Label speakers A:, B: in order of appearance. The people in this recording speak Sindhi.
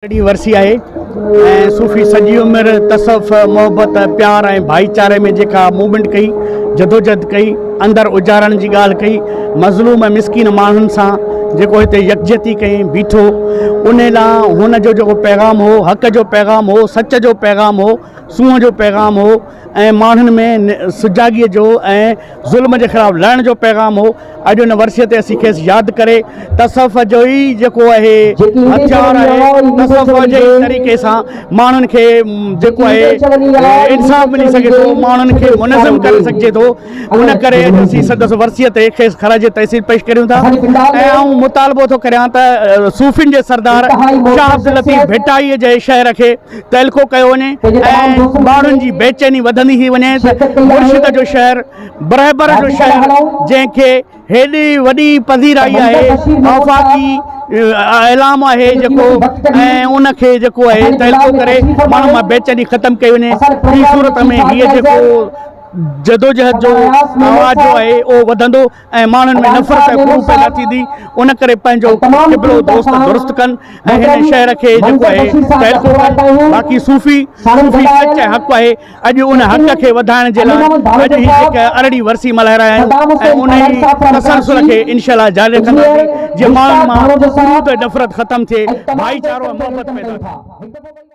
A: ارڙهين ورسي آهي ۽ صوفي سڄي عمر تصوف، محبت، پيار ۽ ڀائيچاري ۾ جيڪا موومينٽ ڪئي، جدوجهد ڪئي، اندر اجارڻ جي ڳالهه ڪئي، مظلوم ۽ مسڪين ماڻهن سان جيڪو هتي يڪجهتي ڪئي بيٺو، انهي لا هن جو جيڪو پيغام هو، حق جو پيغام هو، سچ جو پيغام هو، سونهن جو پيغام هو ۽ ماڻهن ۾ سجاڳيء جو ۽ ظلم جي خلاف لڙڻ جو پيغام هو. اڄ ان ورسيء تي اسين کيس ياد ڪري تصوف جو ئي جيڪو اهي هٿيار آهي، تصوف جي ئي طريقي سان ماڻهن کي جيڪو آهي انصاف ملي سگهي ٿو، ماڻهن کي منظم ڪري سگهجي ٿو، ان ڪري اڄ اسين سندس ورسيء تي کيس خراج تحسين پيش ڪريون ٿا ۽ آئون مطالبو ٿو ڪريان ته صوفين جي سردار شاهه عبداللطيف ڀٽائيء جي شهر کي تعلقو ڪيو وڃي ۽ ماڻهن جي بيچيني وڌندي ٿي وڃي ته مرشد جو شهر برهبر جو شهر جنهن کي هيڏي وڏي پذيرائي آهي آفاقي اعلام آهي جيڪو ۽ ان کي جيڪو آهي تعلقو ڪري ماڻهن مان بيچيني ختم ڪئي وڃي ٻي صورت ۾ هيء جيڪو جدوجهد جو آواز جو آهي اهو وڌندو ۽ ماڻهن ۾ نفرت ۽ ڪروب پيدا ٿيندي ان ڪري پنهنجو قبلو دوست درست ڪن ۽ هن شهر کي جيڪو آهي تعلقو ڪن باقي صوفي صوفي سچ ۽ حق آهي اڄ ان حق کي وڌائڻ جي لاء اڄ هي جيڪا ارڙي ورسي ملهائي رهيا آهيون ۽ ان ئي تسلسل کي انشاء الله جاري رکنداسين جيئن ماڻهن مان ڪروب ۽ نفرت ختم ٿئي ڀائيچارو ۽ محبت پيدا ٿئي.